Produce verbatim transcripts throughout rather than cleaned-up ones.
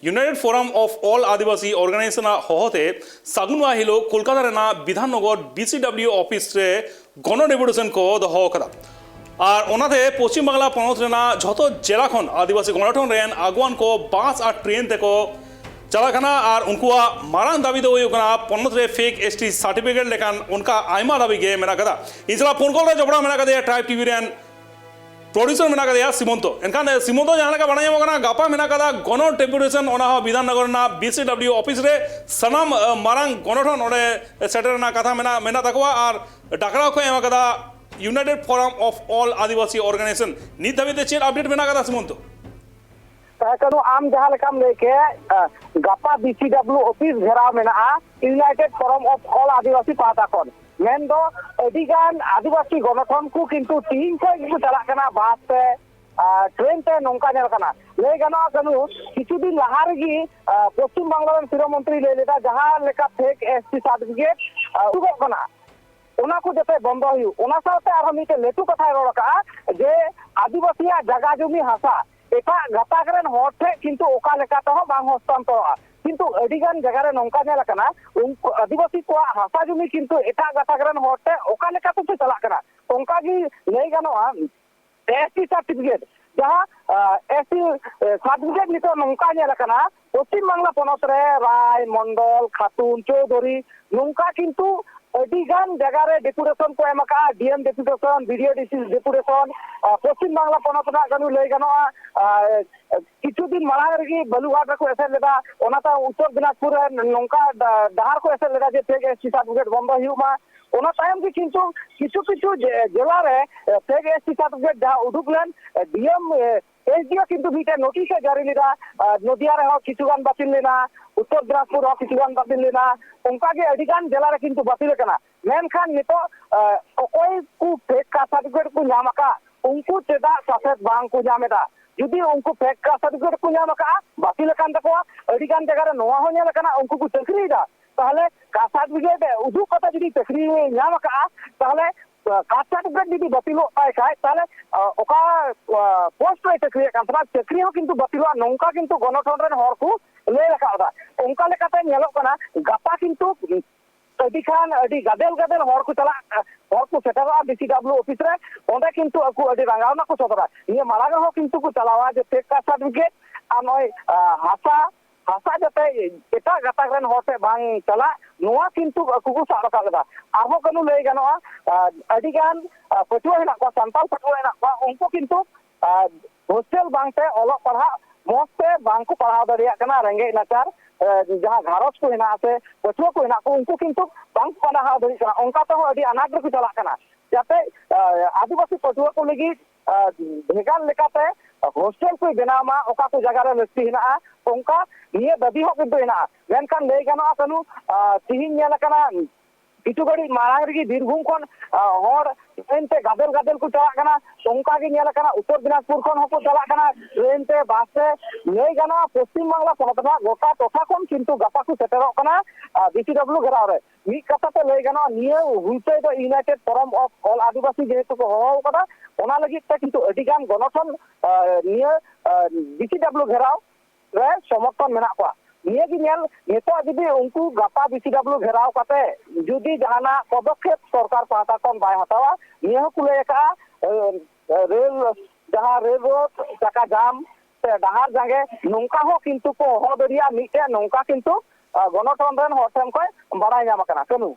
United Forum of All Adivasi Organization ᱟᱜ ᱦᱚᱦᱚᱛᱮ ᱥᱟᱹᱜᱩᱱ ᱢᱟᱦᱟ ᱦᱤᱞᱳᱜ ᱠᱳᱞᱠᱟᱛᱟ ᱨᱮᱱᱟᱜ ᱵᱤᱫᱷᱟᱱᱱᱚᱜᱚᱨ ᱵᱤᱥᱤᱰᱟᱵᱞᱤᱭᱩ ᱚᱯᱷᱤᱥ ᱨᱮ ᱜᱚᱱᱚ ᱰᱮᱯᱩᱴᱮᱥᱚᱱ ᱠᱚ ᱫᱚᱦᱚ ᱟᱠᱟᱫᱟ᱾ ᱟᱨ ᱚᱱᱟᱛᱮ ᱯᱚᱪᱷᱤᱢ ᱵᱟᱝᱞᱟ ᱯᱚᱱᱚᱛ ᱨᱮᱱᱟᱜ ᱡᱷᱚᱛᱚ ᱡᱮᱞᱟ ᱠᱷᱚᱱ ᱟᱹᱫᱤᱵᱟᱹᱥᱤ ᱜᱚᱱᱚᱴᱷᱚᱱ ᱨᱮᱱ ᱟᱹᱜᱩᱣᱟᱱ ᱠᱚ ᱵᱟᱥ ᱟᱨ ᱴᱨᱮᱱ ᱛᱮᱠᱚ ᱪᱟᱞᱟᱜ ᱠᱟᱱᱟ᱾ ᱟᱨ ᱩᱱᱠᱩᱣᱟᱜ ᱢᱟᱨᱟᱝ ᱫᱟᱹᱵᱤ ᱫᱚ ᱦᱩᱭᱩᱜ ᱠᱟᱱᱟ ᱯᱚᱱᱚᱛ ᱨᱮ ᱯᱷᱮᱠ ᱮᱥᱴᱤ ᱥᱟᱨᱴᱤᱯᱷᱤᱠᱮᱴ ᱞᱮᱠᱟᱱ ᱚᱱᱠᱟ ᱟᱭᱢᱟ ᱫᱟᱹᱵᱤ ᱜᱮ ᱢᱮᱱᱟᱜ ᱟᱠᱟᱫᱟ᱾ ᱤᱧ ᱥᱟᱞᱟᱜ ᱯᱷᱳᱱ ᱠᱚᱞ ᱨᱮ ᱡᱚᱯᱲᱟᱣ ᱢᱮᱱᱟᱜ ᱟᱠᱟᱫᱮᱭᱟ ᱴᱨᱟᱭᱤᱵᱽ ᱴᱤᱵᱷᱤ ᱨᱮᱱ ᱯᱨᱚᱰᱭᱩᱥᱟᱨ ᱢᱮᱱᱟᱜ ᱟᱠᱟᱫᱮᱭᱟ ᱥᱤᱢᱚᱱᱛᱚ᱾ ᱮᱱᱠᱷᱟᱱ ᱥᱤᱢᱚᱱᱛᱚ, ᱡᱟᱦᱟᱸ ᱞᱮᱠᱟ ᱵᱟᱲᱟᱭ ᱧᱟᱢᱚᱜ ᱠᱟᱱᱟ, ᱜᱟᱯᱟ ᱢᱮᱱᱟᱜ ᱟᱠᱟᱫᱟ ᱜᱚᱱᱚ ᱰᱮᱯᱩᱴᱮᱥᱚᱱ, ᱚᱱᱟ ᱦᱚᱸ ᱵᱤᱫᱷᱟᱱᱱᱚᱜᱚᱨ ᱨᱮᱱᱟᱜ ᱵᱤᱥᱤᱰᱟᱵᱞᱤᱭᱩ ᱚᱯᱷᱤᱥ ᱨᱮ᱾ ᱥᱟᱱᱟᱢ ᱢᱟᱨᱟᱝ ᱜᱚᱱᱚᱴᱷᱚᱱ ᱚᱸᱰᱮ ᱥᱮᱴᱮᱨ ᱨᱮᱱᱟᱜ ᱠᱟᱛᱷᱟ ᱢᱮᱱᱟᱜ ᱢᱮᱱᱟᱜ ᱛᱟᱠᱚᱣᱟ᱾ ᱟᱨ ᱰᱟᱠᱨᱟᱣ ᱠᱚ ᱮᱢ ᱟᱠᱟᱫᱟ United Forum of All Adivasi Organization᱾ ᱱᱤᱛ ᱫᱷᱟᱹᱵᱤᱡ ᱛᱮ ᱪᱮᱫ ᱟᱯᱰᱮᱴ ᱢᱮᱱᱟᱜ ᱟᱠᱟᱫᱟ ᱥᱤᱢᱚᱱᱛᱚ? ᱦᱮᱸ ᱠᱟᱹᱱᱩ, ᱟᱢ ᱡᱟᱦᱟᱸ ᱞᱮᱠᱟᱢ ᱞᱟᱹᱭ ᱠᱮᱫ, ᱜᱟᱯᱟ ᱵᱤᱥᱤᱰᱟᱵᱞᱤᱭᱩ ᱚᱯᱷᱤᱥ ᱜᱷᱮᱨᱟᱣ ᱢᱮᱱᱟᱜᱼᱟ United Forum of All Adivasi ᱯᱟᱦᱴᱟ ᱠᱷᱚᱱ᱾ ᱢᱮᱱᱫᱚ ᱟᱹᱰᱤ ᱜᱟᱱ ᱟᱹᱫᱤᱵᱟᱹᱥᱤ ᱜᱚᱱᱚᱴᱷᱚᱱ ᱠᱚ ᱠᱤᱱᱛᱩ ᱛᱤᱦᱤᱧ ᱠᱷᱚᱱ ᱜᱮᱠᱚ ᱪᱟᱞᱟᱜ ᱠᱟᱱᱟ ᱵᱟᱥ ᱛᱮ, ᱟᱨ ᱴᱨᱮᱱ ᱛᱮ᱾ ᱱᱚᱝᱠᱟ ᱧᱮᱞ ᱠᱟᱱᱟ, ᱞᱟᱹᱭ ᱜᱟᱱᱚᱜᱼᱟ ᱠᱟᱹᱱᱩ, ᱠᱤᱪᱷᱩ ᱫᱤᱱ ᱞᱟᱦᱟ ᱨᱮᱜᱮ ᱯᱚᱥᱪᱤᱢ ᱵᱟᱝᱞᱟ ᱨᱮᱱ ᱥᱤᱨᱟᱹ ᱢᱚᱱᱛᱨᱤ ᱞᱟᱹᱭ ᱞᱮᱫᱟ, ᱡᱟᱦᱟᱸ ᱞᱮᱠᱟ ᱯᱷᱮᱠ ᱮᱥᱴᱤ ᱥᱟᱨᱴᱤᱯᱷᱤᱠᱮᱴ ᱩᱰᱩᱠᱚᱜ ᱠᱟᱱᱟ, ᱚᱱᱟ ᱠᱚ ᱡᱟᱛᱮ ᱵᱚᱱᱫᱚ ᱦᱩᱭᱩᱜ᱾ ᱚᱱᱟ ᱥᱟᱶᱛᱮ ᱟᱨᱦᱚᱸ ᱢᱤᱫᱴᱮᱱ ᱞᱟᱹᱴᱩ ᱠᱟᱛᱷᱟᱭ ᱨᱚᱲ ᱟᱠᱟᱫᱼᱟ ᱡᱮ ᱟᱹᱫᱤᱵᱟᱹᱥᱤᱭᱟᱜ ᱡᱟᱭᱜᱟ ᱡᱚᱢᱤ ᱦᱟᱥᱟ ᱮᱴᱟᱜ ᱜᱟᱛᱟᱠ ᱨᱮᱱ ᱦᱚᱲ ᱴᱷᱮᱱ ᱠᱤᱱᱛᱩ ᱚᱠᱟ ᱞᱮᱠᱟ ᱛᱮᱦᱚᱸ ᱵᱟᱝ ᱦᱚᱥᱛᱟᱱᱛᱚᱨᱚᱜᱼᱟ᱾ ᱠᱤᱱᱛᱩ ᱟᱹᱰᱤ ᱜᱟᱱ ᱡᱟᱭᱜᱟ ᱨᱮ ᱱᱚᱝᱠᱟ ᱧᱮᱞ ᱟᱠᱟᱱᱟ, ᱩᱱᱠᱩ ᱟᱹᱫᱤᱵᱟᱹᱥᱤ ᱠᱚᱣᱟᱜ ᱦᱟᱥᱟ ᱡᱚᱢᱤ ᱠᱤᱱᱛᱩ ᱮᱴᱟᱜ ᱜᱟᱛᱟᱠ ᱨᱮᱱ ᱦᱚᱲ ᱴᱷᱮᱱ ᱚᱠᱟ ᱞᱮᱠᱟ ᱛᱮ ᱪᱟᱞᱟᱜ ᱠᱟᱱᱟ᱾ ᱚᱱᱠᱟ ᱜᱮ ᱞᱟᱹᱭ ᱜᱟᱱᱚᱜᱼᱟ, ᱮᱥᱴᱤ ᱥᱟᱨᱴᱤᱯᱷᱤᱠᱮᱴ, ᱡᱟᱦᱟᱸ ᱮᱥᱴᱤ ᱥᱟᱨᱴᱤᱯᱷᱤᱠᱮᱴ ᱱᱤᱛᱚᱜ ᱱᱚᱝᱠᱟ ᱧᱮᱞ ᱟᱠᱟᱱᱟ, ᱯᱚᱥᱪᱤᱢ ᱵᱟᱝᱞᱟ ᱯᱚᱱᱚᱛ ᱨᱮ ᱨᱟᱭ, ᱢᱚᱱᱰᱚᱞ, ᱠᱷᱟᱛᱩᱱ, ᱪᱳᱣᱫᱷᱩᱨᱤ, ᱱᱚᱝᱠᱟ ᱠᱤᱱᱛᱩ ᱟᱹᱰᱤ ᱜᱟᱱ ᱡᱟᱭᱜᱟ ᱨᱮ ᱰᱮᱯᱩᱴᱮᱥᱚᱱ ᱠᱚ ᱮᱢ ᱟᱠᱟᱫᱼᱟ, ᱰᱤ ᱮᱢ ᱰᱮᱯᱩᱴᱮᱥᱚᱱ, ᱵᱤ ᱰᱤ ᱳ ᱰᱮᱯᱩᱴᱮᱥᱚᱱ᱾ ᱯᱚᱥᱪᱤᱢ ᱵᱟᱝᱞᱟ ᱯᱚᱱᱚᱛ ᱨᱮᱱᱟᱜ ᱠᱟᱹᱱᱩ ᱞᱟᱹᱭ ᱜᱟᱱᱚᱜᱼᱟ, ᱟᱨ ᱠᱤᱪᱷᱩ ᱫᱤᱱ ᱢᱟᱲᱟᱝ ᱨᱮᱜᱮ ᱵᱟᱞᱩᱨᱜᱷᱟᱴ ᱨᱮᱠᱚ ᱮᱥᱮᱫ ᱞᱮᱫᱟ, ᱚᱱᱟ ᱛᱟᱭᱚᱢ ᱩᱛᱛᱚᱨ ᱫᱤᱱᱟᱡᱽᱯᱩᱨ ᱨᱮ ᱱᱚᱝᱠᱟ ᱰᱟ-, ᱰᱟᱦᱟᱨ ᱠᱚ ᱮᱥᱮᱫ ᱞᱮᱫᱟ ᱡᱮ ᱯᱷᱮᱠ ᱮᱥᱴᱤ ᱥᱟᱨᱴᱤᱯᱷᱤᱠᱮᱴ ᱵᱚᱱᱫᱚ ᱦᱩᱭᱩᱜ ᱢᱟ᱾ ᱚᱱᱟ ᱛᱟᱭᱚᱢ ᱜᱮ ᱠᱤᱱᱛᱩ ᱠᱤᱪᱷᱩ ᱠᱤᱪᱷᱩ ᱡᱮ-, ᱡᱮᱞᱟ ᱨᱮ, ᱮ, ᱯᱷᱮᱠ ᱮᱥᱴᱤ ᱥᱟᱨᱴᱤᱯᱷᱤᱠᱮᱴ ᱡᱟᱦᱟᱸ ᱩᱰᱩᱠ ᱞᱮᱱ, ᱮ, ᱰᱤ ᱮᱢ, ᱮ, ᱮᱥ ᱰᱤ ᱳ ᱠᱤᱱᱛᱩ ᱢᱤᱫᱴᱮᱱ ᱱᱳᱴᱤᱥ ᱮ ᱡᱟᱹᱨᱤ ᱞᱮᱫᱟ᱾ ᱟ, ᱱᱚᱫᱤᱭᱟ ᱨᱮᱦᱚᱸ ᱠᱤᱪᱷᱩ ᱜᱟᱱ ᱵᱟᱹᱛᱤᱞ ᱞᱮᱱᱟ, ᱩᱛᱛᱚᱨ ᱫᱤᱱᱟᱡᱽᱯᱩᱨ ᱨᱮᱦᱚᱸ ᱠᱤᱪᱷᱩ ᱜᱟᱱ ᱵᱟᱹᱛᱤᱞ ᱞᱮᱱᱟ, ᱚᱱᱠᱟ ᱜᱮ ᱟᱹᱰᱤ ᱜᱟᱱ ᱡᱮᱞᱟ ᱨᱮ ᱠᱤᱱᱛᱩ ᱵᱟᱹᱛᱤᱞ ᱟᱠᱟᱱᱟ᱾ ᱢᱮᱱᱠᱷᱟᱱ ᱱᱤᱛᱚᱜ, ᱟ, ᱚᱠᱚᱭ ᱠᱚ ᱯᱷᱮᱠ ᱠᱟᱥᱴ ᱥᱟᱨᱴᱤᱯᱷᱤᱠᱮᱴ ᱠᱚ ᱧᱟᱢ ᱟᱠᱟᱫ, ᱩᱱᱠᱩ ᱪᱮᱫᱟᱜ ᱥᱟᱥᱮᱛ ᱵᱟᱝ ᱠᱚ ᱧᱟᱢ ᱮᱫᱟ? ᱡᱩᱫᱤ ᱩᱱᱠᱩ ᱯᱷᱮᱠ ᱠᱟᱥᱴ ᱥᱟᱨᱴᱤᱯᱷᱤᱠᱮᱴ ᱠᱚ ᱧᱟᱢ ᱟᱠᱟᱫᱼᱟ, ᱵᱟᱹᱛᱤᱞ ᱟᱠᱟᱱ ᱛᱟᱠᱚᱣᱟ, ᱟᱹᱰᱤ ᱜᱟᱱ ᱡᱟᱭᱜᱟ ᱨᱮ ᱱᱚᱣᱟ ᱦᱚᱸ ᱧᱮᱞ ᱟᱠᱟᱱᱟ, ᱩᱱᱠᱩ ᱠᱚ ᱪᱟᱹᱠᱨᱤᱭᱮᱫᱟ, ᱛᱟᱦᱚᱞᱮ ᱠᱟᱥᱴ ᱥᱟᱨᱴᱤᱯᱷᱤᱠᱮᱴ ᱩᱫᱩᱜ ᱠᱟᱛᱮ ᱡᱩᱫᱤ ᱪᱟᱹᱠᱨᱤ ᱧᱟᱢ ᱟᱠᱟᱫᱼᱟ, ᱛᱟᱦᱚᱞᱮ ᱠᱟᱥᱴ ᱥᱟᱨᱴᱤᱯᱷᱤᱠᱮᱴ ᱡᱩᱫᱤ ᱵᱟᱹᱛᱤᱞᱚᱜ ᱛᱟᱭ ᱠᱷᱟᱡ, ᱛᱟᱦᱚᱞᱮ ᱚᱠᱟ ᱯᱳᱥᱴ ᱨᱮ ᱪᱟᱹᱠᱨᱤᱭᱮᱫ ᱠᱟᱱ ᱛᱟᱦᱮᱱᱟ, ᱪᱟᱹᱠᱨᱤ ᱦᱚᱸ ᱠᱤᱱᱛᱩ ᱵᱟᱹᱛᱤᱞᱚᱜᱼᱟ, ᱱᱚᱝᱠᱟ ᱠᱤᱱᱛᱩ ᱜᱚᱱᱚᱴᱷᱚᱱ ᱨᱮᱱ ᱦᱚᱲ ᱠᱚ ᱞᱟᱹᱭ ᱨᱟᱠᱟᱵ ᱮᱫᱟ᱾ ᱚᱱᱠᱟ ᱞᱮᱠᱟᱛᱮ ᱧᱮᱞᱚᱜ ᱠᱟᱱᱟ, ᱜᱟᱯᱟ ᱠᱤᱱᱛᱩ ᱟᱹᱰᱤ ᱠᱷᱟᱱ ᱟᱹᱰᱤ ᱜᱟᱫᱮᱞ ᱜᱟᱫᱮᱞ ᱦᱚᱲ ᱠᱚ ᱪᱟᱞᱟᱜ, ᱦᱚᱲ ᱠᱚ ᱥᱮᱴᱮᱨᱚᱜᱼᱟ ᱰᱤ ᱥᱤ ᱰᱟᱵᱞᱤᱭᱩ ᱚᱯᱷᱤᱥ ᱨᱮ᱾ ᱚᱸᱰᱮ ᱠᱤᱱᱛᱩ ᱟᱠᱚ ᱟᱹᱰᱤ ᱨᱟᱸᱜᱟᱣᱱᱟ ᱠᱚ ᱥᱚᱫᱚᱨᱟ᱾ ᱱᱤᱭᱟᱹ ᱢᱟᱲᱟᱝ ᱨᱮᱦᱚᱸ ᱠᱤᱱᱛᱩ ᱠᱚ ᱪᱟᱞᱟᱣᱟ ᱡᱮ ᱯᱷᱮᱠ ᱠᱟᱥᱴ ᱥᱟᱨᱴᱤᱯᱷᱤᱠᱮᱴ ᱟᱨ ᱱᱚᱜᱼᱚᱭ ᱦᱟᱥᱟ, ᱦᱟᱥᱟ ᱡᱟᱛᱮ ᱮᱴᱟᱜ ᱜᱟᱛᱟᱠ ᱨᱮᱱ ᱦᱚᱲ ᱴᱷᱮᱱ ᱵᱟᱝ ᱪᱟᱞᱟᱜ, ᱱᱚᱣᱟ ᱠᱤᱱᱛᱩ ᱟᱠᱚ ᱠᱚ ᱥᱟᱵ ᱨᱟᱠᱟᱵ ᱞᱮᱫᱟ᱾ ᱟᱨᱦᱚᱸ ᱠᱟᱹᱱᱩ ᱞᱟᱹᱭ ᱜᱟᱱᱚᱜᱼᱟ, ᱟᱹᱰᱤ ᱜᱟᱱ ᱯᱟᱹᱴᱷᱩᱣᱟᱹ ᱦᱮᱱᱟᱜ ᱠᱚᱣᱟ, ᱥᱟᱱᱛᱟᱲ ᱯᱟᱹᱴᱷᱩᱣᱟᱹ ᱦᱮᱱᱟᱜ ᱠᱚᱣᱟ, ᱩᱱᱠᱩ ᱠᱤᱱᱛᱩ ᱦᱳᱥᱴᱮᱞ ᱵᱟᱝᱛᱮ ᱚᱞᱚᱜ ᱯᱟᱲᱦᱟᱜ ᱢᱚᱡᱽ ᱛᱮ ᱵᱟᱝ ᱠᱚ ᱯᱟᱲᱦᱟᱣ ᱫᱟᱲᱮᱭᱟᱜ ᱠᱟᱱᱟ᱾ ᱨᱮᱸᱜᱮᱡ ᱱᱟᱪᱟᱨ ᱡᱟᱦᱟᱸ ᱜᱷᱟᱨᱚᱸᱡᱽ ᱠᱚ ᱦᱮᱱᱟᱜᱼᱟ ᱥᱮ ᱯᱟᱹᱴᱷᱩᱣᱟᱹ ᱠᱚ ᱦᱮᱱᱟᱜ ᱠᱚ, ᱩᱱᱠᱩ ᱠᱤᱱᱛᱩ ᱵᱟᱝ ᱠᱚ ᱯᱟᱲᱦᱟᱣ ᱫᱟᱲᱮᱭᱟᱜ ᱠᱟᱱᱟ᱾ ᱚᱱᱠᱟ ᱛᱮᱦᱚᱸ ᱟᱹᱰᱤ ᱟᱱᱟᱴ ᱨᱮᱠᱚ ᱪᱟᱞᱟᱜ ᱠᱟᱱᱟ᱾ ᱡᱟᱛᱮ ᱟᱹᱫᱤᱵᱟᱹᱥᱤ ᱯᱟᱹᱴᱷᱩᱣᱟᱹ ᱠᱚ ᱞᱟᱹᱜᱤᱫ ᱵᱷᱮᱜᱟᱨ ᱞᱮᱠᱟᱛᱮ ᱦᱳᱥᱴᱮᱞ ᱠᱚ ᱵᱮᱱᱟᱣ ᱢᱟ, ᱚᱠᱟ ᱠᱚ ᱡᱟᱭᱜᱟ ᱨᱮ ᱞᱟᱹᱠᱛᱤ ᱦᱮᱱᱟᱜᱼᱟ, ᱚᱱᱠᱟ ᱱᱤᱭᱟᱹ ᱫᱟᱹᱵᱤ ᱦᱚᱸ ᱠᱤᱱᱛᱩ ᱦᱮᱱᱟᱜᱼᱟ᱾ ᱢᱮᱱᱠᱷᱟᱱ ᱞᱟᱹᱭ ᱜᱟᱱᱚᱜᱼᱟ, ᱠᱟᱹᱱᱩ, ᱛᱤᱦᱤᱧ ᱧᱮᱞ ᱟᱠᱟᱱᱟ, ᱠᱤᱪᱷᱩ ᱜᱷᱟᱹᱲᱤᱡ ᱢᱟᱲᱟᱝ ᱨᱮᱜᱮ ᱵᱤᱨᱵᱷᱩᱢ ᱠᱷᱚᱱ ᱦᱚᱲ ᱴᱨᱮᱱ ᱛᱮ ᱜᱟᱫᱮᱞ ᱜᱟᱫᱮᱞ ᱠᱚ ᱪᱟᱞᱟᱜ ᱠᱟᱱᱟ᱾ ᱚᱱᱠᱟ ᱜᱮ ᱧᱮᱞ ᱟᱠᱟᱱᱟ, ᱩᱛᱛᱚᱨ ᱫᱤᱱᱟᱡᱽᱯᱩᱨ ᱠᱷᱚᱱ ᱦᱚᱸᱠᱚ ᱪᱟᱞᱟᱜ ᱠᱟᱱᱟ ᱴᱨᱮᱱ ᱛᱮ, ᱵᱟᱥ ᱛᱮ᱾ ᱞᱟᱹᱭ ᱜᱟᱱᱚᱜᱼᱟ, ᱯᱚᱥᱪᱤᱢ ᱵᱟᱝᱞᱟ ᱯᱚᱱᱚᱛ ᱨᱮᱱᱟᱜ ᱜᱚᱴᱟ ᱴᱚᱴᱷᱟ ᱠᱷᱚᱱ ᱠᱤᱱᱛᱩ ᱜᱟᱯᱟ ᱠᱚ ᱥᱮᱴᱮᱨᱚᱜ ᱠᱟᱱᱟ ᱵᱤ ᱥᱤ ᱰᱟᱵᱞᱤᱭᱩ ᱜᱷᱮᱨᱟᱣ ᱨᱮ᱾ ᱢᱤᱫ ᱠᱟᱛᱷᱟ ᱛᱮ ᱞᱟᱹᱭ ᱜᱟᱱᱚᱜᱼᱟ, ᱱᱤᱭᱟᱹ ᱦᱩᱞᱥᱟᱹᱭ ᱫᱚ ᱤᱭᱩᱱᱟᱭᱴᱮᱰ ᱯᱷᱳᱨᱟᱢ ᱚᱯᱷ ᱚᱞ ᱟᱹᱫᱤᱵᱟᱹᱥᱤ ᱡᱮᱦᱮᱛᱩ ᱠᱚ ᱦᱚᱦᱚ ᱟᱠᱟᱫᱟ, ᱚᱱᱟ ᱞᱟᱹᱜᱤᱫ ᱛᱮ ᱠᱤᱱᱛᱩ ᱟᱹᱰᱤ ᱜᱟᱱ ᱜᱚᱱᱚᱴᱷᱚᱱ ᱱᱤᱭᱟᱹ ᱵᱤ ᱥᱤ ᱰᱟᱵᱞᱤᱭᱩ ᱜᱷᱮᱨᱟᱣ ᱨᱮ ᱥᱚᱢᱚᱨᱛᱷᱚᱱ ᱢᱮᱱᱟᱜ ᱠᱚᱣᱟ᱾ ᱱᱤᱭᱟᱹ ᱜᱮ ᱧᱮᱞ, ᱱᱤᱛᱚᱜ ᱡᱩᱫᱤ ᱩᱱᱠᱩ ᱜᱟᱯᱟ ᱵᱤ ᱥᱤ ᱰᱟᱵᱞᱤᱭᱩ ᱜᱷᱮᱨᱟᱣ ᱠᱟᱛᱮ ᱡᱩᱫᱤ ᱡᱟᱦᱟᱱᱟᱜ ᱯᱚᱫᱚᱠᱷᱮᱯ ᱥᱚᱨᱠᱟᱨ ᱯᱟᱦᱴᱟ ᱠᱷᱚᱱ ᱵᱟᱭ ᱦᱟᱛᱟᱣᱟ, ᱱᱤᱭᱟᱹ ᱦᱚᱸᱠᱚ ᱞᱟᱹᱭ ᱟᱠᱟᱫᱼᱟ, ᱨᱮᱞ, ᱡᱟᱦᱟᱸ ᱨᱮᱞ ᱨᱳᱰ ᱪᱟᱠᱟ ᱡᱟᱢ ᱥᱮ ᱰᱟᱦᱟᱨ ᱡᱟᱸᱜᱮ, ᱱᱚᱝᱠᱟ ᱦᱚᱸ ᱠᱤᱱᱛᱩ ᱠᱚ ᱦᱚᱦᱚ ᱫᱟᱲᱮᱭᱟᱜᱼᱟ᱾ ᱢᱤᱫᱴᱮᱱ ᱱᱚᱝᱠᱟ ᱠᱤᱱᱛᱩ ᱜᱚᱱᱚᱴᱷᱚᱱ ᱨᱮᱱ ᱦᱚᱲ ᱴᱷᱮᱱ ᱠᱷᱚᱱ ᱵᱟᱲᱟᱭ ᱧᱟᱢ ᱟᱠᱟᱱᱟ᱾ ᱠᱟᱹᱱᱩ᱾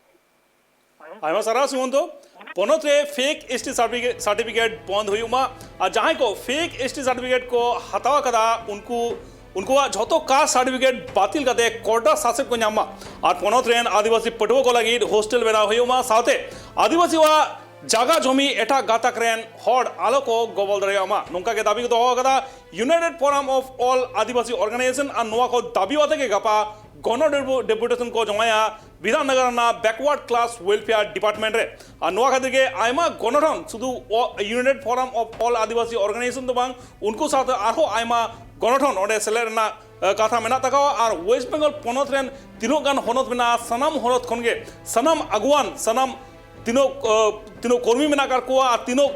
ᱟᱭᱢᱟ ᱥᱟᱨᱦᱟᱣ ᱥᱩᱢᱚᱱᱛᱚ᱾ ᱯᱚᱱᱚᱛ ᱨᱮ fake S T certificate, certificate ᱵᱚᱱᱫ ᱦᱩᱭᱩᱜ ᱢᱟ ᱟᱨ ᱡᱟᱦᱟᱸᱭ ᱠᱚ ᱯᱷᱮᱠ ᱮᱥ ᱴᱤ ᱥᱟᱨᱴᱤᱯᱷᱤᱠᱮᱴ ᱠᱚ ᱦᱟᱛᱟᱣ ᱟᱠᱟᱫᱟ, ᱩᱱᱠᱩ, ᱩᱱᱠᱩᱣᱟᱜ ᱡᱷᱚᱛᱚ ᱠᱟᱥᱴ ᱥᱟᱨᱴᱤᱯᱷᱤᱠᱮᱴ ᱵᱟᱹᱛᱤᱞ ᱠᱟᱛᱮ ᱠᱚᱰᱨᱟ ᱥᱟᱥᱮᱛ ᱠᱚ ᱧᱟᱢ ᱢᱟ ᱟᱨ ᱯᱚᱱᱚᱛ ᱨᱮᱱ ᱟᱹᱫᱤᱵᱟᱹᱥᱤ ᱯᱟᱹᱴᱷᱩᱣᱟᱹ ᱠᱚ ᱞᱟᱹᱜᱤᱫ ᱦᱳᱥᱴᱮᱞ ᱵᱮᱱᱟᱣ ᱦᱩᱭᱩᱜ ᱢᱟ, ᱥᱟᱶᱛᱮ ᱟᱹᱫᱤᱵᱟᱹᱥᱤᱣᱟᱜ ᱡᱟᱜᱟ ᱡᱚᱢᱤ ᱮᱴᱟᱜ ᱜᱟᱛᱟᱠ ᱨᱮᱱ ᱦᱚᱲ ᱟᱞᱚ ᱠᱚ ᱜᱚᱵᱚᱞ ᱫᱟᱲᱮᱭᱟᱜ ᱢᱟ, ᱱᱚᱝᱠᱟ ᱜᱮ ᱫᱟᱹᱵᱤ ᱠᱚ ᱫᱚᱦᱚ ᱟᱠᱟᱫᱟ united forum of all Adivasi organisation. ᱟᱨ ᱱᱚᱣᱟ ᱠᱚ ᱫᱟᱹᱵᱤ ᱟᱛᱮ ᱜᱮ ᱜᱟᱯᱟ ᱜᱚᱱᱚ ᱰᱮᱯᱩ-, ᱰᱮᱯᱩᱴᱮᱥᱚᱱ ᱠᱚ ᱡᱚᱢᱟᱭᱟ ᱵᱤᱫᱷᱟᱱ ᱱᱚᱜᱚᱨ ᱨᱮᱱᱟᱜ ᱵᱮᱠᱣᱟᱨᱰ ᱠᱞᱟᱥ ᱣᱮᱞᱯᱷᱮᱭᱟᱨ ᱰᱤᱯᱟᱨᱴᱢᱮᱱᱴ ᱨᱮ᱾ ᱟᱨ ᱱᱚᱣᱟ ᱠᱷᱟᱹᱛᱤᱨ ᱜᱮ ᱟᱭᱢᱟ ᱜᱚᱱᱚᱴᱷᱚᱱ, ᱥᱩᱫᱷᱩ ᱚ-, United forum of all Adivasi organisation ᱫᱚ ᱵᱟᱝ, ᱩᱱᱠᱩ ᱥᱟᱶᱛᱮ ᱟᱨᱦᱚᱸ ᱟᱭᱢᱟ ᱜᱚᱱᱚᱴᱷᱚᱱ ᱚᱸᱰᱮ ᱥᱮᱞᱮᱫ ᱨᱮᱱᱟᱜ, ᱮ, ᱠᱟᱛᱷᱟ ᱢᱮᱱᱟᱜ ᱛᱟᱠᱚᱣᱟ᱾ ᱟᱨ ᱳᱭᱮᱥᱴ ᱵᱮᱝᱜᱚᱞ ᱯᱚᱱᱚᱛ ᱨᱮᱱ ᱛᱤᱱᱟᱹᱜ ᱜᱟᱱ ᱦᱚᱱᱚᱛ ᱢᱮᱱᱟᱜᱼᱟ, ᱥᱟᱱᱟᱢ ᱦᱚᱱᱚᱛ ᱠᱷᱚᱱ ᱜᱮ ᱥᱟᱱᱟᱢ ᱟᱹᱜᱩᱣᱟᱱ, ᱥᱟᱱᱟᱢ ᱛᱤᱱᱟᱹᱜ ᱛᱤᱱᱟᱹᱜ ᱠᱚᱨᱢᱤ ᱢᱮᱱᱟᱜ ᱟᱠᱟᱫ ᱠᱚᱣᱟ ᱟᱨ ᱛᱤᱱᱟᱹᱜ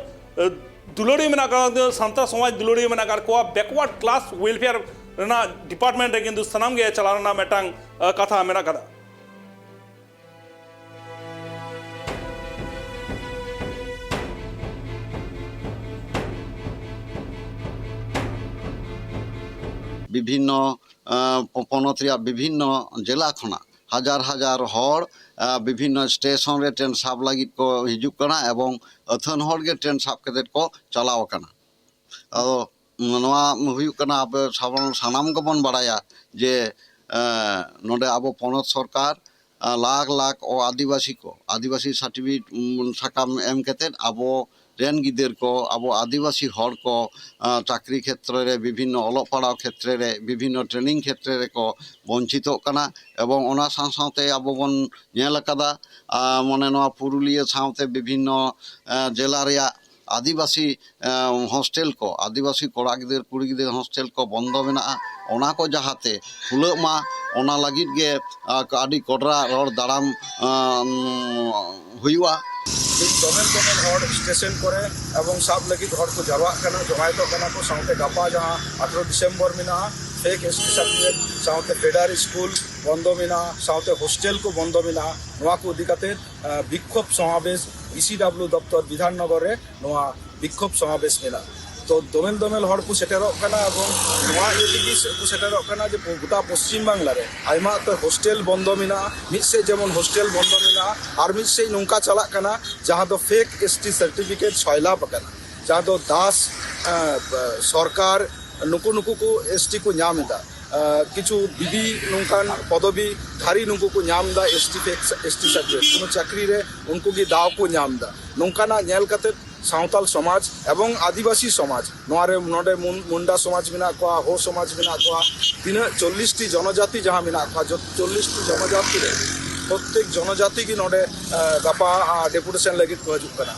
ᱫᱩᱞᱟᱹᱲᱤᱭᱟᱹ ᱢᱮᱱᱟᱜ ᱟᱠᱟᱫ ᱠᱚᱣᱟ, ᱥᱟᱱᱛᱟᱲ ᱥᱚᱢᱟᱡᱽ ᱫᱩᱞᱟᱹᱲᱤᱭᱟᱹ ᱢᱮᱱᱟᱜ ᱟᱠᱟᱫ ᱠᱚᱣᱟ, ᱵᱮᱠᱣᱟᱨᱰ ᱠᱞᱟᱥ ᱣᱮᱞᱯᱷᱮᱭᱟᱨ ᱨᱮᱱᱟᱜ ᱰᱤᱯᱟᱨᱴᱢᱮᱱᱴ ᱨᱮ ᱠᱤᱱᱛᱩ ᱥᱟᱱᱟᱢ ᱜᱮ ᱪᱟᱞᱟᱣ ᱨᱮᱱᱟᱜ ᱢᱤᱫᱴᱟᱝ ᱠᱟᱛᱷᱟ ᱢᱮᱱᱟᱜ ᱟᱠᱟᱫᱟ᱾ ᱵᱤᱵᱷᱤᱱᱱᱚ ᱯᱚᱱᱚᱛ ᱨᱮᱭᱟᱜ ᱵᱤᱵᱷᱤᱱᱱᱚ ᱡᱮᱞᱟ ᱠᱷᱚᱱᱟᱜ ᱦᱟᱡᱟᱨ ᱦᱟᱡᱟᱨ ᱦᱚᱲ ᱵᱤᱵᱷᱤᱱᱱᱚ ᱥᱴᱮᱥᱚᱱ ᱨᱮ ᱴᱨᱮᱱ ᱥᱟᱵ ᱞᱟᱹᱜᱤᱫ ᱠᱚ ᱦᱤᱡᱩᱜ ᱠᱟᱱᱟ ᱮᱵᱚᱝ ᱟᱹᱛᱷᱟᱹᱱ ᱦᱚᱲ ᱜᱮ ᱴᱨᱮᱱ ᱥᱟᱵ ᱠᱟᱛᱮ ᱠᱚ ᱪᱟᱞᱟᱣ ᱟᱠᱟᱱᱟ᱾ ᱟᱫᱚ ᱱᱚᱣᱟ ᱦᱩᱭᱩᱜ ᱠᱟᱱᱟ, ᱟᱵᱚ ᱥᱟᱱᱟᱢ ᱜᱮᱵᱚᱱ ᱵᱟᱲᱟᱭᱟ ᱡᱮ ᱱᱚᱰᱮ ᱟᱵᱚ ᱯᱚᱱᱚᱛ ᱥᱚᱨᱠᱟᱨ ᱞᱟᱠᱷ ᱞᱟᱠᱷ ᱟᱹᱫᱤᱵᱟᱹᱥᱤ ᱠᱚ ᱟᱹᱫᱤᱵᱟᱹᱥᱤ ᱥᱟᱨᱴᱤᱯᱷᱤᱠᱮᱴ ᱥᱟᱠᱟᱢ ᱮᱢ ᱠᱟᱛᱮ ᱟᱵᱚ ᱨᱮᱱ ᱜᱤᱫᱟᱹᱨ ᱠᱚ, ᱟᱵᱚ ᱟᱹᱫᱤᱵᱟᱹᱥᱤ ᱦᱚᱲ ᱠᱚ ᱪᱟᱹᱠᱨᱤ ᱠᱷᱮᱛᱨᱮ ᱨᱮ, ᱵᱤᱵᱷᱤᱱᱱᱚ ᱚᱞᱚᱜ ᱯᱟᱲᱦᱟᱣ ᱠᱷᱮᱛᱨᱮ ᱨᱮ, ᱵᱤᱵᱷᱤᱱᱱᱚ ᱴᱨᱮᱱᱤᱝ ᱠᱷᱮᱛᱨᱮ ᱨᱮᱠᱚ ᱵᱚᱧᱪᱤᱛᱚᱜ ᱠᱟᱱᱟ᱾ ᱮᱵᱚᱝ ᱚᱱᱟ ᱥᱟᱶ ᱥᱟᱶᱛᱮ ᱟᱵᱚ ᱵᱚᱱ ᱧᱮᱞ ᱟᱠᱟᱫᱟ, ᱢᱟᱱᱮ ᱱᱚᱣᱟ ᱯᱩᱨᱩᱞᱤᱭᱟᱹ ᱥᱟᱶᱛᱮ ᱵᱤᱵᱷᱤᱱᱱᱚ ᱡᱮᱞᱟ ᱨᱮᱭᱟᱜ ᱟᱹᱫᱤᱵᱟᱹᱥᱤ ᱦᱳᱥᱴᱮᱞ ᱠᱚ, ᱟᱹᱫᱤᱵᱟᱹᱥᱤ ᱠᱚᱲᱟ ᱜᱤᱫᱟᱹᱨ ᱠᱩᱲᱤ ᱜᱤᱫᱟᱹᱨ ᱦᱳᱥᱴᱮᱞ ᱠᱚ ᱵᱚᱱᱫᱚ ᱢᱮᱱᱟᱜᱼᱟ᱾ ᱚᱱᱟ ᱠᱚ ᱡᱟᱦᱟᱸᱛᱮ ᱠᱷᱩᱞᱟᱹᱜ ᱢᱟ, ᱚᱱᱟ ᱞᱟᱹᱜᱤᱫ ᱜᱮ ᱟᱹᱰᱤ ᱠᱚᱰᱨᱟ ᱨᱚᱲ ᱫᱟᱲᱟᱢ ᱦᱩᱭᱩᱜᱼᱟ᱾ ᱫᱚᱢᱮᱞ ᱫᱚᱢᱮᱞ ᱦᱚᱲ ᱥᱴᱮᱥᱚᱱ ᱠᱚᱨᱮ ᱮᱵᱚᱝ ᱥᱟᱵ ᱞᱟᱹᱜᱤᱫ ᱦᱚᱲ ᱠᱚ ᱡᱟᱨᱣᱟᱜ ᱠᱟᱱᱟ, ᱡᱚᱢᱟᱭᱮᱛᱚᱜ ᱠᱟᱱᱟ ᱠᱚ᱾ ᱥᱟᱶᱛᱮ ᱜᱟᱯᱟ ᱡᱟᱦᱟᱸ ᱟᱴᱷᱨᱚ ᱰᱤᱥᱮᱢᱵᱚᱨ ᱢᱮᱱᱟᱜᱼᱟ, ᱯᱷᱮᱠ ᱮᱥᱴᱤ ᱥᱟᱨᱴᱤᱯᱷᱤᱠᱮᱴ ᱥᱟᱶᱛᱮ ᱯᱷᱮᱰᱟᱨ ᱥᱠᱩᱞ ᱵᱚᱱᱫᱚ ᱢᱮᱱᱟᱜᱼᱟ, ᱥᱟᱶᱛᱮ ᱦᱳᱥᱴᱮᱞ ᱠᱚ ᱵᱚᱱᱫᱚ ᱢᱮᱱᱟᱜᱼᱟ᱾ ᱱᱚᱣᱟ ᱠᱚ ᱤᱫᱤ ᱠᱟᱛᱮ ᱵᱤᱠᱠᱷᱳᱵ ᱥᱚᱢᱟᱵᱮᱥ ᱤᱥᱤᱰᱟᱵᱞᱤᱭᱩ ᱫᱚᱯᱛᱚᱨ ᱵᱤᱫᱷᱟᱱᱱᱚᱜᱚᱨ ᱨᱮ ᱱᱚᱣᱟ ᱵᱤᱠᱠᱷᱳᱵ ᱥᱚᱢᱟᱵᱮᱥ ᱢᱮᱱᱟᱜᱼᱟ᱾ ᱛᱚ ᱫᱚᱢᱮᱞ ᱫᱚᱢᱮᱞ ᱦᱚᱲ ᱠᱚ ᱥᱮᱴᱮᱨᱚᱜ ᱠᱟᱱᱟ ᱮᱵᱚᱝ ᱱᱚᱣᱟ ᱤᱭᱟᱹ ᱛᱮᱜᱮ ᱠᱚ ᱥᱮᱴᱮᱨᱚᱜ ᱠᱟᱱᱟ ᱡᱮ ᱜᱚᱴᱟ ᱯᱚᱥᱪᱤᱢ ᱵᱟᱝᱞᱟ ᱨᱮ ᱟᱭᱢᱟ ᱩᱛᱟᱹᱨ ᱦᱳᱥᱴᱮᱞ ᱵᱚᱱᱫᱚ ᱢᱮᱱᱟᱜᱼᱟ᱾ ᱢᱤᱫ ᱥᱮᱫ ᱡᱮᱢᱚᱱ ᱦᱳᱥᱴᱮᱞ ᱵᱚᱱᱫᱚ ᱢᱮᱱᱟᱜᱼᱟ, ᱟᱨ ᱢᱤᱫ ᱥᱮᱫ ᱱᱚᱝᱠᱟ ᱪᱟᱞᱟᱜ ᱠᱟᱱᱟ ᱡᱟᱦᱟᱸ ᱫᱚ ᱯᱷᱮᱠ ᱮᱥᱴᱤ ᱥᱟᱨᱴᱤᱯᱷᱤᱠᱮᱴ ᱥᱚᱭᱞᱟᱵ ᱟᱠᱟᱱᱟ, ᱡᱟᱦᱟᱸ ᱫᱚ ᱫᱟᱥ ᱥᱚᱨᱠᱟᱨ ᱱᱩᱠᱩ ᱱᱩᱠᱩ ᱠᱚ ᱮᱥᱴᱤ ᱠᱚ ᱧᱟᱢ ᱮᱫᱟ᱾ ᱠᱤᱪᱷᱩ ᱵᱤᱵᱤ ᱱᱚᱝᱠᱟᱱ ᱯᱚᱫᱚᱵᱤ ᱫᱷᱟᱨᱤ ᱱᱩᱠᱩ ᱠᱚ ᱧᱟᱢ ᱮᱫᱟ ᱮᱥᱴᱤ ᱯᱷᱮᱠ ᱮᱥᱴᱤ ᱥᱟᱨᱴᱤᱯᱷᱤᱠᱮᱴ, ᱠᱳᱱᱳ ᱪᱟᱹᱠᱨᱤ ᱨᱮ ᱩᱱᱠᱩ ᱜᱮ ᱫᱟᱣ ᱠᱚ ᱧᱟᱢ ᱮᱫᱟ᱾ ᱱᱚᱝᱠᱟᱱᱟᱜ ᱧᱮᱞ ᱠᱟᱛᱮ ᱥᱟᱶᱛᱟᱞ ᱥᱚᱢᱟᱡᱽ ᱮᱵᱚᱝ ᱟᱹᱫᱤᱵᱟᱹᱥᱤ ᱥᱚᱢᱟᱡᱽ, ᱱᱚᱣᱟ ᱨᱮ ᱱᱚᱰᱮ ᱢᱩᱱ- ᱢᱩᱱᱰᱟ ᱥᱚᱢᱟᱡᱽ ᱢᱮᱱᱟᱜ ᱠᱚᱣᱟ, ᱦᱳ ᱥᱚᱢᱟᱡᱽ ᱢᱮᱱᱟᱜ ᱠᱚᱣᱟ, ᱛᱤᱱᱟᱹᱜ ᱪᱚᱞᱞᱤᱥ ᱴᱤ ᱡᱚᱱᱚᱡᱟᱛᱤ ᱡᱟᱦᱟᱸ ᱢᱮᱱᱟᱜ ᱠᱚᱣᱟ, ᱡᱚᱛ- ᱪᱚᱞᱞᱤᱥ ᱴᱤ ᱡᱚᱱᱚᱡᱟᱛᱤ ᱨᱮ ᱯᱨᱚᱛᱛᱮᱠ ᱡᱚᱱᱚᱡᱟᱛᱤ ᱜᱮ ᱱᱚᱰᱮ ᱜᱟᱯᱟ ᱰᱮᱯᱩᱴᱮᱥᱚᱱ ᱞᱟᱹᱜᱤᱫ ᱠᱚ ᱦᱤᱡᱩᱜ ᱠᱟᱱᱟ᱾